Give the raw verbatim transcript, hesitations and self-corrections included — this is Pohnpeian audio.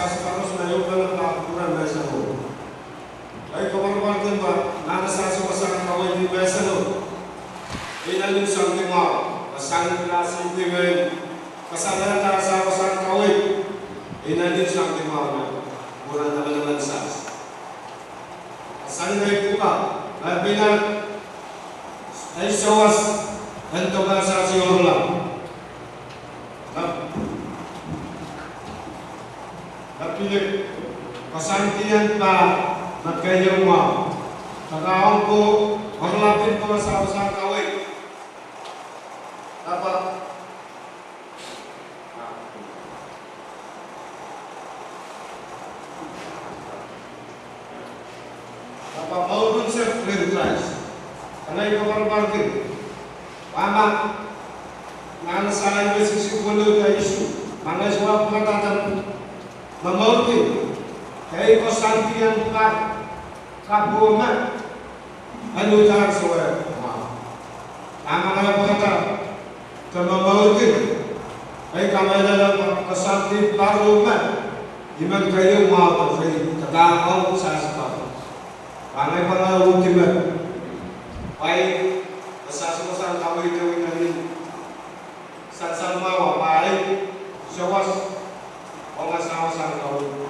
Sahs koaros me iang pahn kupwuren menseng. Ei, koapworopworki pwe nan sahs wasa kaweid menseng. Inenen something mwahu. Kasang klas ipwingen. Kasang nan sahs wasa kaweid. Inenen something mwahu. Pwuren emenemen sahs. Kasang nan pwuka. Mepina. Ei sawas. En dohng sahs iorla. Mepina, koasoandi en pahr me keieu mwahu. Kakaun ko, orla pil ko sahs wasa kaweid. Apa. Apa mour unsek rehn Krais. Kanai koapworopworki. Pwe ma, nan Sain me siksik weneu de isuh. Ma ngehi sewese pwukat me mourki. Ei koasoandi en pahr. Kapw me. Eni uhdahn sewese mwahu. Ma ngehi pwukat de me mourki. Ei kamehlele pwe koasoandi pahr me. I men keieu mwahu de sei, kadahr ong sahs pahr. Pwe ngehi pahn uhdi me. Pwe, sahs wasa kaweid wini. Sansal mwahu, pwe, sawas, ong sahs wasa kaweid.